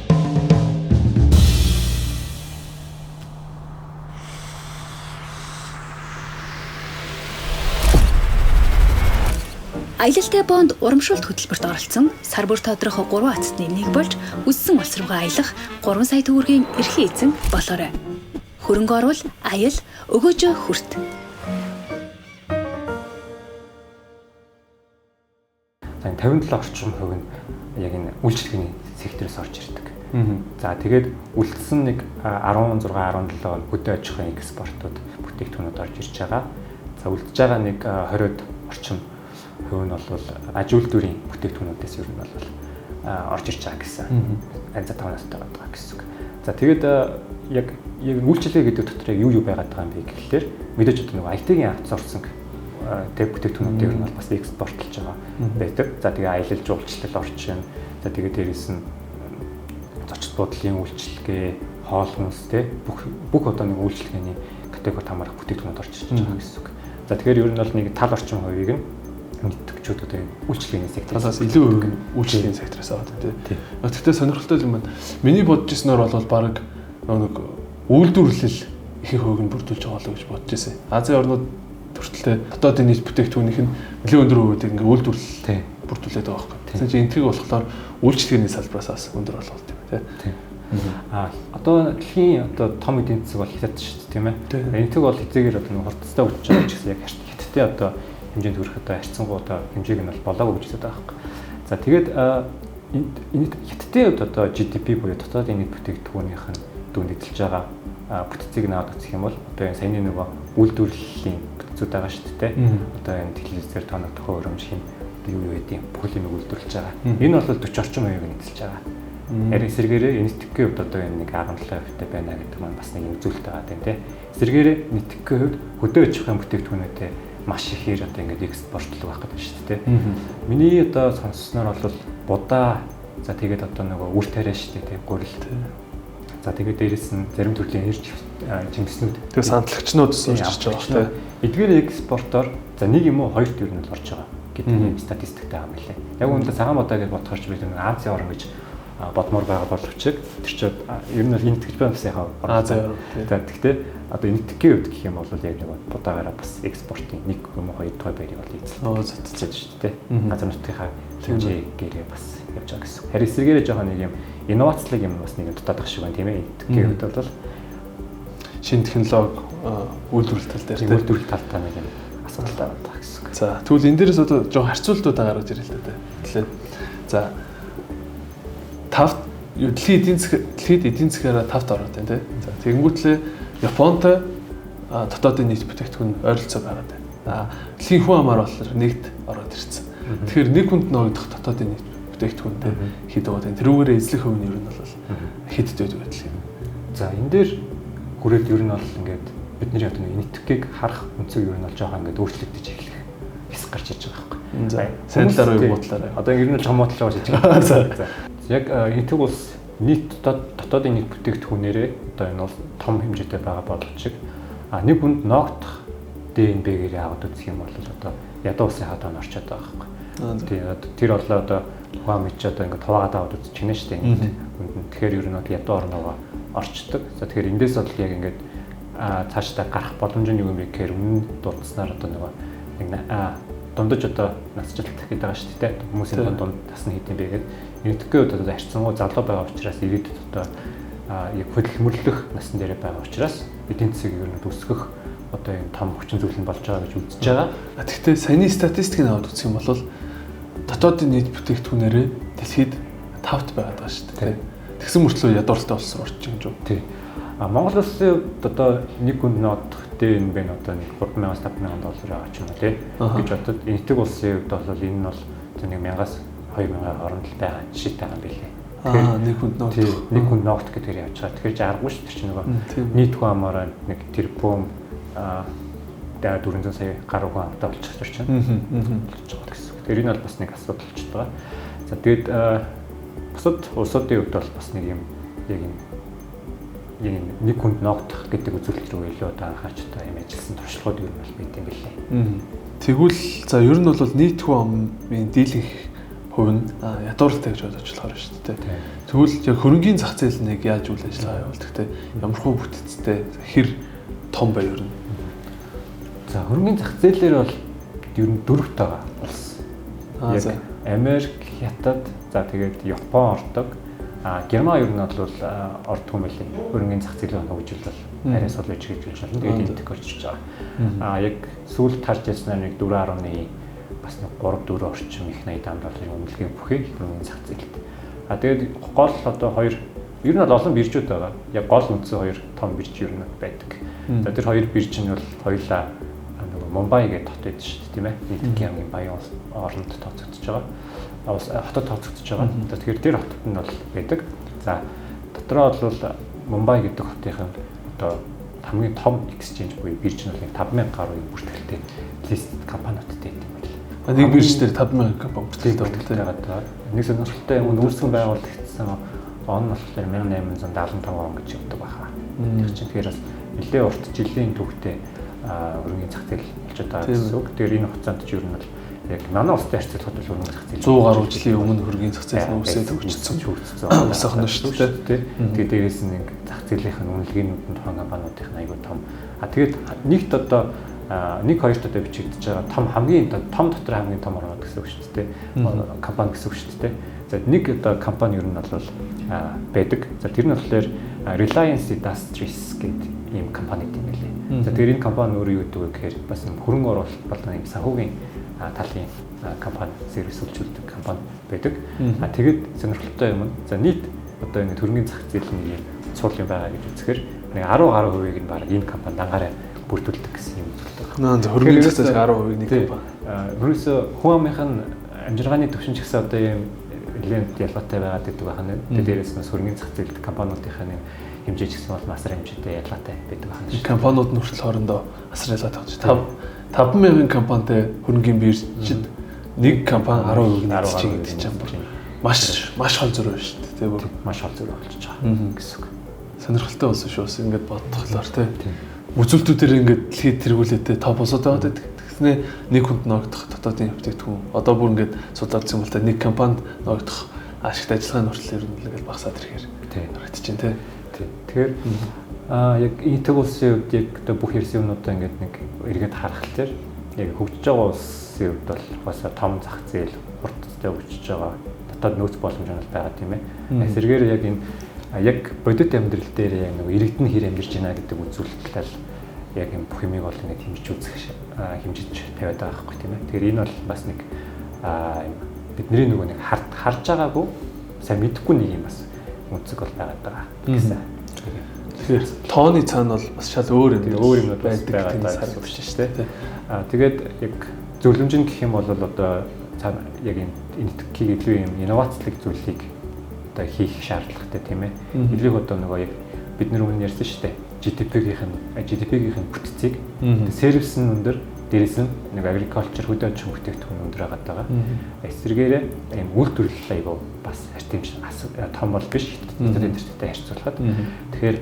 Аялалтай бонд урамшуулт хөтөлбөрт оролцсон сар бүр тодрох 3 ацтны нэг болж үссэн улс руугаа аялах 3 сая төгрөгийн эрхийн эзэн болоорой. Хөрөнгө оруул, аял, өгөөжөө хүрт. За 57 орчим хувь нь яг энэ үйлчилгээний секторээс орж ирдэг. За тэгээд үлдсэн нэг 16 17 нь хөдөө аж ахуйн экспортууд бүтээгдэхүүнүүд орж ирж байгаа. За үлдэж байгаа нэг 20 орчим хувь нь бол аж үйлдвэрийн бүтээгдэхүүнүүдээс ер нь бол орж ирж байгаа гэсэн. Анзаа 5-аас байгаа гэсэн үг. За тэгээд яг үйлчилгээ гэдэг дотор яг юу байгаад байгаа юм бэ гэхлээр мэдээж одоо нэг IT-ийн аутсорсинг тэг бүтээгдэхүүнүүдийг ер нь бол бас экспортлж байгаа байдаг. За тэгээ аялал жуулчлал орчин, за тэгээ дээрээс нь зочид буудлын үйлчилгээ, хоол хүнс тэ бүх одоо нэг үйлчилгээний категорид хамаарах бүтээгдэхүүнүүд орж ирж байгаа гэсэн үг. За тэгэхээр ер нь бол нэг тал орчим хувийг нь нийтгэгчүүд одоо үйлчилгээний сектораас илүү хувийг нь үйлчилгээний сектораас аваад байна тий. Гэхдээ сонирхолтой юм байна. Миний бодож ирснээр бол баг нэг үйлдвэрлэл ихэнх хувийг нь бүрдүүлж байгаа болоо гэж бодож ирсэн. Азийн орнууд төрөлтэй дотоодын нийт бүтээгдэхүүнийх нь нэлээд өндөр хувийг ингээ үйлдвэрлэл бүрдүүлээд байгаа байхгүй. Тэгсэн чинь энэтхэг болохоор үйлчилгээний салбараас бас өндөр болголт юм тий. Одоо дэлхийн одоо том эдийн засаг бол хятад шүү дээ тийм ээ. Энэтхэг бол хэзээгээр одоо нэг хурдтай өсөж байгаа ч гэсэн яг хятадын одоо хэмжээнд хүрэх одоо харьцангуй одоо хэмжээг нь бол болоогүй гэж хэлээд байгаа байхгүй. За тэгээд энэ хятадын хувьд одоо GDP буюу дотоодын нийт бүтээгдэхүүнийх нь дүнд эзэлж байгаа бүтцийг наваад үзэх юм бол одоо энэ саяны нөгөө үйлдвэрлэлийн бүтцүүд байгаа шүү дээ. Одоо энэ телевизээр тооног төхөө өрөмж хин юу юу гэдэг юм бүх юм үйлдвэрлэж байгаа. Энэ бол 40 орчим хувийг нь эзэлж байгаа. Харин эсэргээрээ энэтхэгийн хувьд одоо энэ нэг 17% байна гэдэг маань бас нэг үзүүлэлт байгаа тийм тий. Эсэргээрээ энэтхэгийн хувьд хөдөө аж ахуйн бүтээгдэхүүнүүдээ маш ихээр одоо ингээд экспортлог байх гэдэг шүү дээ. Миний одоо сонссноор бол будаа за тэгээд одоо нөгөө үр тариа шүү дээ тий гурил. За тэгээд дээрэс нь зарим төрлийн эрж жимснүүд. Тэгээд сандлагчнууд орж ирж байгаа тий. Эдгээр экспортоор за нэг юм уу хоёр төр нь орж байгаа гэдэг юм статистиктэй байгаа юм лээ. Яг үүндээ цагаан будаа гэж бодохоор ч би нэг Азийн орн гэж бодмоор байгаа боловч тэр чинь ер нь бол энэтхэж байна бас яхаа Азийн орн тий. За тэгтээ одоо энэтхэгийн хувьд гэх юм бол яг нэг будаагаараа бас экспортын нэг юм уу хоёр дахь байрыг бол эзэлж шүү дээ. Газар нутгийнхаа хэмжээгээрээ бас явж байгаа гэсэн. Харин эсрэгээрээ жоохон нэг юм инновацлог юм бас нэг юм дутаадах шиг байна тийм ээ. Энэтхэгийн хувьд бол шинэ технологи үйлдвэрлэл тал дээр тийм үйлдвэрлэл талдаа нэг юм асуудал байгаа гэсэн. За тэгвэл энэ дээрээс одоо жоохон харьцуултууд гаргаж ирэл дээ. Тэгэхээр за тавт дэлхийн эдийн засгаараа тавт ороод байна тий. За тэгэнгүүтлээ Японтой дотоодын нийт бүтээгдэхүүн ойролцоо байгаад байна. А дэлхийн хүн амаар болохоор нэгт ороод ирсэн. Тэгэхээр нэг хүнд ногдох дотоодын нийт бүтээгдэхүүнтэй хэд байгаа тийм. Тэрүүгээрээ эзлэх хувь нь ер нь бол хэд дэвдэг байдал юм. За энэ дээр хүрээд ер нь бол ингээд бидний одоо энэтхэгийг харах өнцөг ер нь бол жоохон ингээд өөрчлөгдөж эхлэх хэсэг гарч иж байгаа байхгүй. За сайн талаараа юу бодлаарай. Одоо ер нь л чам бодлоо гэж байгаа. За яг энэтхэг улс нийт дотоодын нийт бүтээгдэхүүнээрээ одоо энэ бол том хэмжээтэй байгаа боловч нэг хүнд ногдох ДНБ-гээр аваад үзэх юм бол одоо ядуу улсын хадаа орчод байгаа байхгүй. Тийм тэр болоо одоо тухайн мэд ч одоо ингээд хуваагаад аваад үзчихнэ шүү дээ. Хүнд нь тэгэхээр ер нь бол ядуу орногоо орчдөг. За тэгэхээр эндээс бол яг ингээд цаашдаа гарах боломж нь юу юм бэ гэхээр өмнө дурдсанаар одоо нөгөө нэг дундаж одоо насжилт гэдэг байгаа шүү дээ. Хүмүүсийн дунд нас нь хэд юм бэ гэдэг. Энэтхэгийн хувьд одоо харьцангуй залуу байгаа учраас ирээдүйд одоо яг хөдөлмөрлөх насн дээрээ байгаа учраас эдийн засгийг ер нь өсгөх одоо энэ том хүчин зүйл нь болж байгаа гэж үзэж байгаа. Тэгэхдээ саяны статистикийг аваад үзэх юм бол дотоодын нийт бүтээгдэхүүнээрээ дэлхийд 5-т байгаад байгаа шүү дээ. Тэгсэн мөртлөө ядууралтай улс руу орчих юм жоо. Тий. А Монгол улсын хувьд одоо нэг хүнд нодох дээр энэ бэ одоо нэг 3000-аас 5000 доллар байгаа ч юм уу тий гэж бодод энэтхэг улсын хувьд бол энэ нь бол нэг 1000-аас 2000 хооронд л байгаа жишээтэй байгаа юм билээ. Тэгэхээр нэг хүнд ногдох. Нэг хүнд ногдох гэдгээр явж байгаа. Тэгэхээр аргагүй шүү дээ чинь нөгөө нийт хүн амаараа нэг тэрбум 400 сая гаруй хүн амтай болчих чинь. Болчих байгаа гэсэн. Тэгэхээр энэ бол бас нэг асуудал болчиход байгаа. За тэгээд бусад улсуудын хувьд бол бас нэг юм яг юм нэг хүнд ногдох гэдэг үзүүлэлт рүү илүү одоо анхаарч одоо юм ажилласан туршлагууд ер нь бол байт юм билээ. Тэгвэл за ер нь бол нийт хүн амын дийлэнх хувь нь ядууралтай гэж ойлгож болохоор шүү дээ. Тэгвэл яг хөрөнгийн зах зээл нэг яаж үйл ажиллагаа явуулдаг те ямархуу бүтцтэй хэр том бай ер нь. За хөрөнгийн зах зээлээр бол ер нь дөрөвт байгаа улс. Яг Америк, Хятад, за тэгээд Япон ордог. Герман ер нь бол ордгүй юм билээ. Хөрөнгийн зах зээлийн хөгжил бол арай сул байж гэж хэлж байна. Тэгээд энэтхэг орж ирж байгаа. Яг сүүлд харж ирснээр нэг 4.1 бас нэг 3-4 орчим их 80 долларын үнэлгээ бүхий хөрөнгийн зах зээлд. Тэгээд гол одоо хоёр ер нь бол олон биржүүд байгаа. Яг гол үндсэн хоёр том бирж ер нь байдаг. За тэр хоёр бирж нь бол хоёулаа нөгөө Мумбай гэдэг хот байдаг шүү дээ, тийм ээ. Нийтгийн хамгийн баян оронд тооцогдож байгаа. Хотод тооцогдож байгаа. Тэгэхээр тэр хотод нь бол байдаг. За дотроо бол Мумбай гэдэг хотынх нь одоо хамгийн том exchange буюу бирж нь бол 5000 гаруй бүртгэлтэй listed компаниудтай юм байна. Нэг бирж дээр 5000 компани бүртгэлтэй байгаа. Нэг сонирхолтой юм үүсгэн байгуулагдсан он нь болохоор 1875 он гэж явдаг байхаа. Тэр чинь тэгэхээр бас нэлээд урт жилийн түүхтэй хөрөнгийн зах зээл болж байгаа гэсэн үг. Тэгэхээр энэ хугацаанд ч ер нь бол яг манай улстай харьцуулахад бол хөрөнгийн зах зээл 100 гаруй жилийн өмнө хөрөнгийн зах зээл нь үүсээд хөгжсөн улс орно шүү дээ. Тэгээд дээрээс нь ингээ зах зээлийнх нь үнэлгээнүүд нь тухайн компаниудын айгүй том. Тэгээд нэгт одоо нэг хоёрт одоо бичигдэж байгаа том хамгийн том дотор хамгийн том орнууд гэсэн үг шүү дээ. Компани гэсэн үг шүү дээ. За нэг одоо компани ер нь бол байдаг. За тэр нь болохоор Reliance Industries гэдэг ийм компани юм билээ. За тэр энэ компани өөрөө юу гэдэг вэ гэхээр бас юм хөрөнгө оруулалт болон ийм санхүүгийн талын компани, сервис үйлчилдэг компани байдаг. Тэгээд сонирхолтой юм нь за нийт одоо энэ хөрөнгөний зах зээл нэг ийм цул юм байгаа гэж үзэхээр нэг 10 гаруй хувийг нь баг энэ компани дангаараа бүрдүүлдэг гэсэн юм үзүүлэлт байгаа. Хөрөнгөний зах зээл 10% нэг компани. Ерөөсөө хүн амынх нь амжиргааны түвшин ч гэсэн одоо ийм нэлээд ялгаатай байгаад байдаг байна. Тэгээд дээрээс нь хөрөнгөний зах зээлд компаниудынхаа нэг хэмжээ ч гэсэн бол асар хэмжээтэй ялгаатай байдаг байна. Компаниуд нь хүртэл хоорондоо асар ялгаатай байна. 5000 компанитай хөрөнгөний биржид нэг компани 10% нь эзэлж гэдэг чинь бүр маш маш хол зөрөө шүү дээ. Тэ бүр маш хол зөрөө болчихж байгаа гэсэн үг. Сонирхолтой болсон шүү. Бас ингээд бодхолоор тэ. Үзүүлэлтүүдээр ингээд дэлхийд тэргүүлээтэй топ улсууд байгаад байдаг. Тэгснээ нэг хүнд ногдох дотоодын бүтээгдэхүүн одоо бүр ингээд судлаад үзсэн бол та нэг компанид ногдох ашигт ажиллагааны хүртэл ер нь ингээд багасаад ирэхээр харагдаж байна тэ. Тэгэхээр яг энэтхэг улсын хувьд яг одоо бүх ярьсан юмнуудаа ингээд нэг эргээд харахад яг хөгжиж байгаа улсын хувьд бол угаасаа том зах зээл хурдтай хөгжиж байгаа дотоод нөөц боломж нь байгаа тийм ээ. Эсрэгээр яг энэ яг бодит амьдрал дээр яг нэг иргэдэн хэр амьдарч байна гэдэг үзүүлэлтэл яг юм бүх юмыг бол ингээд хэмжиж үзэх хэмжиж тавиад байгаа байхгүй тийм ээ. Тэгэхээр энэ бол бас нэг бидний нөгөө нэг харж байгаагүй сайн мэдэхгүй нэг юм бас үнцэг бол байгаад байгаа гэсэн. Тэгэхээр тооны цаана бол бас шал өөр юм өөр юмнууд байдаг гэдэг харагдаж шүү дээ. Тэгээд яг зөвлөмж нь гэх юм бол одоо яг энэ энэтхэгийг илүү юм инновацлог зүйлийг одоо хийх шаардлагатай тийм ээ. Илүү одоо нөгөө яг бид нар өмнө ярьсан шүү дээ. GDP-гийнх нь бүтцийг сервис нь өндөр, дээрээс нь нэг agriculture хөдөө аж ахуйн бүтээгдэхүүн өндөр байгаад байгаа. Эсвэргээрээ ийм үйлдвэрлэл айгүй бас хэмжээ том бол биш хятад энтертэй харьцуулахад. Тэгэхээр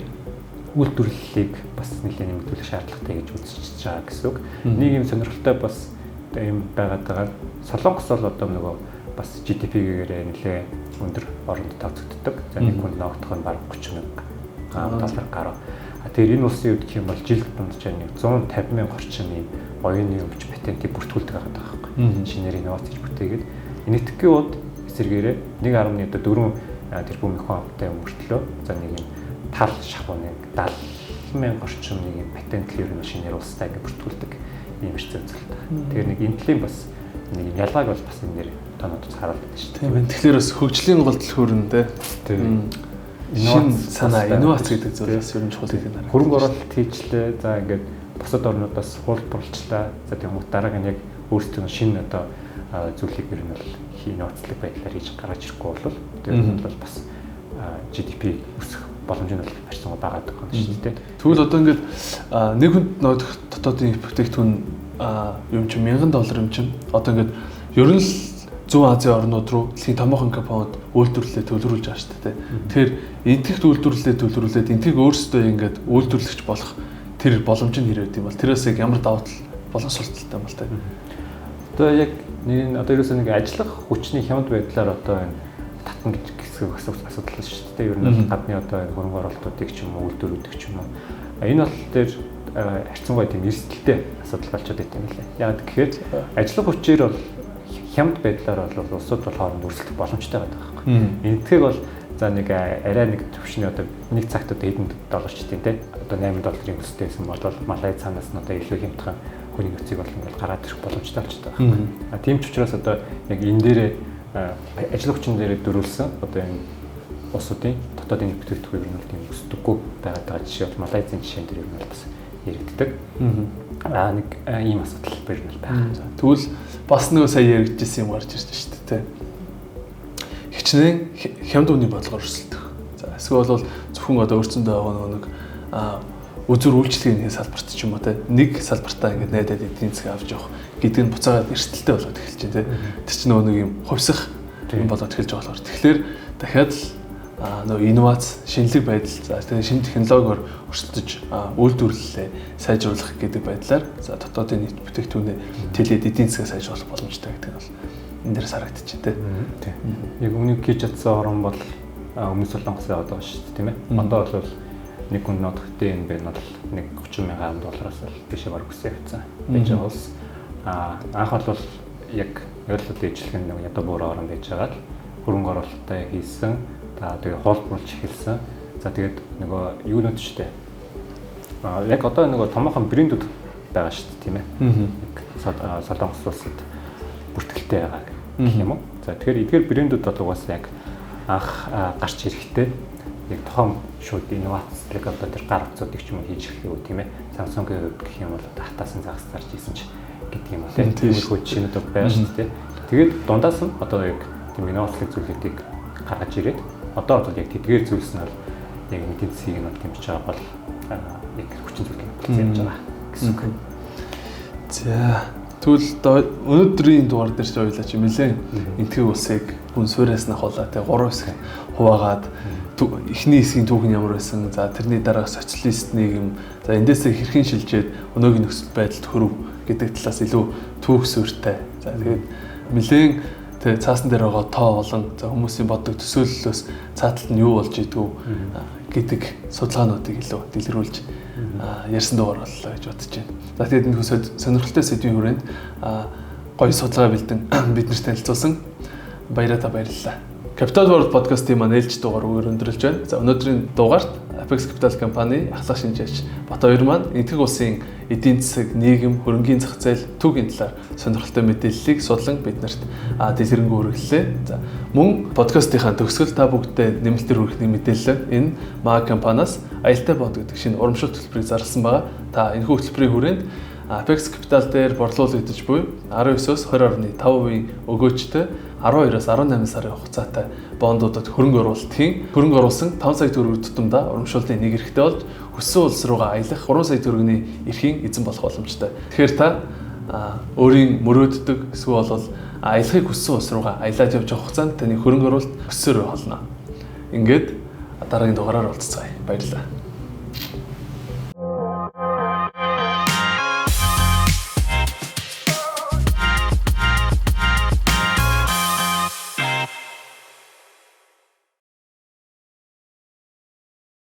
үйлдвэрлэлийг бас нэлээд нэмэгдүүлэх шаардлагатай гэж үзэж байгаа гэсэн үг. Нэг юм сонирхолтой бас юм байгаад байгаа. Солонгос бол одоо нөгөө бас GDP-гээрээ нэлээд өндөр оронд тооцогддог. За нэг хүнд ногдох нь бараг 31 доллар гаруй. Тэгэхээр энэ улсын хувьд гэх юм бол жилд дунджаар нэг 150 мянга орчим ийм оюуны өмч патентыг бүртгүүлдэг байгаа байхгүй. Шинээр инновац хийж бүтээгээд Энэтхэгийн хувьд эсэргээрээ 1.4 тэрбум хүн амтай мөртлөө за нэг юм тал шахуу нэг 70 мянга орчим нэг юм патент ер нь шинээр улстай ингэ бүртгүүлдэг ийм эрсдэл үзэлтэй. Тэгэхээр нэг энэ төрлийн бас нэг юм ялгааг бол бас энэ нэр тоонууд харуулдаг шүү дээ. Тийм ээ. Тэгэхээр бас хөгжлийн гол түлхүүр нь те. Тийм. Шинэ санаа, инновац гэдэг зүйл бас ер нь чухал гэдэг нь. Хөрөнгө оруулалт хийчлээ. За ингээд бусад орнуудаас хуулбарлчлаа. За тэгмүүд дараагийн нь яг өөрсдөө шинэ одоо зүйлийг ер нь бол инновацлог байдлаар хийж гаргаж ирэхгүй бол тэр нь бол бас GDP өсөх боломж нь бол барьсангуй байгаа гэдэг юм шүү дээ. Тэгвэл одоо ингээд нэг хүнд ногдох дотоодын бүтээгдэхүүн юм чинь $1000 юм чинь одоо ингээд ер нь л Зүүн Азийн орнууд руу дэлхийн томоохон компаниуд үйлдвэрлэлээ төлрүүлж байгаа шүү дээ. Тэгэхээр энтгэхт үйлдвэрлэлээ төлрүүлээд энтхийг өөрсдөө ингээд үйлдвэрлэгч болох тэр боломж нь хэрэг юм бол тэрээс яг ямар давуу тал болон сул талтай юм бол тэ. Одоо яг нэг одоо ерөөсөө нэг ажиллах хүчний хямд байдлаар одоо энэ татна гэж хэсэг асуудал шүү дээ. Ер нь бол гадны одоо энэ хөрөнгө оруулалтуудыг ч юм уу үйлдвэрүүдийг ч юм уу. Энэ бол тэр харьцангуй тийм эрсдэлтэй асуудал болчиход байт юм лээ. Яг тэгэхээр ажиллах хүчээр бол хямд байдлаар бол улсууд бол хооронд өрсөлдөх боломжтой байдаг байхгүй. Энэтхэг бол за нэг арай нэг төвшний одоо нэг цагт одоо хэдэн доллар ч тийм те одоо $8 өстэй байсан бол Малай цаанаас нь одоо илүү хямдхан хүний нөөцийг бол ингээл гаргаад ирэх боломжтой болчиход байгаа байхгүй. А тийм ч учраас одоо яг энэ дээрээ ажил хүчин дээрээ дөрүүлсэн одоо энэ улсуудын дотоодын бүтээгдэхүүн ер нь бол тийм өсдөггүй байгаад байгаа жишээ бол Малайзын жишээн дээр ер нь бол бас яригддаг. Аа нэг ийм асуудал ер нь байгаа. Тэгвэл бас нөгөө сая яригдчихсэн юм гарч ирж шүү дээ. Хичнээн хямд үнийн бодлогоор өрсөлдөх. За эсвэл бол зөвхөн одоо өрцөндөө байгаа нөгөө нэг үзүр үйлчлэгийн салбарт ч юм уу те нэг салбартаа ингээд найдаад эдийн засаг авч явах гэдэг нь буцаагаад эрсдэлтэй болоод эхэлж байна те. Тэр чинь нөгөө нэг юм хувьсах юм болоод эхэлж байгаа болохоор тэгэхээр дахиад л нөгөө инновац, шинэлэг байдал, за тэгээ шинэ технологиор өрсөлдөж үйлдвэрлэлээ сайжруулах гэдэг байдлаар за дотоодын нийт бүтээгдэхүүнээ тэлээд эдийн засгаа сайжруулах боломжтой гэдэг нь бол энэ дээрс харагдчих те. Тийм. Яг үүнийг хийж чадсан орн бол өмнө Солонгос яваад байгаа шүү дээ, тийм ээ. Одоо бол нэг хүн нодохтой юм байна бол нэг $30,000 л тийшээ бараг өсөө явцсан. Байж байгаа улс. Анх бол яг ойлголт ижлэх нэг ядуу буур орн байж байгаа л хөрөнгө оруулалтаа хийсэн. За тэгээ хуулбарлаж эхэлсэн. За тэгээд нөгөө юунууд ч дээ. Яг одоо нөгөө томоохон брэндүүд байгаа шүү дээ, тийм ээ. Яг Солонгос улсад бүртгэлтэй байгаа гэх юм уу. За тэгэхээр эдгээр брэндүүд бол угаасаа яг анх гарч ирэхдээ яг тухайн шууд инновацлог одоо тэр гар утсуудыг ч юм уу хийж эхлэв үү, тийм ээ. Samsung-ийн хувьд гэх юм бол одоо хатаасан загас зарж исэн ч гэдэг юм уу, тийм. Тиймэрхүү жишээнүүд байгаа шүү дээ. Тэгээд дундаас нь одоо яг тийм инновацлог зүйлүүдийг гаргаж ирээд одоо бол яг тэдгээр зүйлс нь бол яг эдийн засгийг нь дэмжиж байгаа бол яг хүчин зүйл болсон явж байгаа гэсэн үг. За тэгвэл өнөөдрийн дугаар дээр чи ойлаа чи нэлээд энтхэг улсыг хүн суурьаас нь ахуулаа тэ 3 хэсэг хуваагаад эхний хэсгийн түүх нь ямар байсан, за тэрний дараа социалист нийгэм, за эндээсээ хэрхэн шилжээд өнөөгийн нөхцөл байдалд хөрөв гэдэг талаас илүү түүх суурьтай. За тэгээд нэлээд тэ цаасан дээр байгаа тоо болон за хүмүүсийн боддог төсөөллөөс цааталт нь юу болж идэгв гэдэг судалгаануудыг илүү дэлгэрүүлж ярьсан дугаар боллоо гэж бодож байна. За тэгээд энэ сонирхолтой сэдвийн хүрээнд гоё судалгаа бэлдэн бид нарт танилцуулсан баяраа баярлалаа. Capital World podcast-ийн маань ээлж дугаар үгээр өндөрлөж байна. За өнөөдрийн дугаарт Apex Capital компани ахлах шинжээч Батбаяр маань Энэтхэг улсын эдийн засаг, нийгэм, хөрөнгийн зах зээл, түүхийн талаар сонирхолтой мэдээллийг судлан биднэрт дэлгэрэнгүй хүргэлээ. За мөн подкастынхаа төгсгөл та бүгдээ нэмэлтээр хүргэх нэг мэдээлэл. Энэ МА компаниас аюултай бонд гэдэг шинэ урамшуулт төлбөрийг зарласан байгаа. Та энэхүү хөтөлбөрийн хүрээнд Apex Capital дээр борлуулагдаж буй 19-оос 20.5% өгөөжтэй 12-оос 18 сарын хугацаатай бондуудад хөрөнгө оруулалт хийн. Хөрөнгө оруулсан 5 сая төгрөг тутамдаа урамшууллын нэг эрхтэй болж хүссэн улс руугаа аялах 3 сая төгрөгийн эрхийн эзэн болох боломжтой. Тэгэхээр та өөрийн мөрөөддөг эсвэл бол аялахыг хүссэн улс руугаа аялаад явж байгаа хугацаанд таны хөрөнгө оруулалт өссөөр болно. Ингээд дараагийн дугаараар уулзцгаая. Баярлалаа.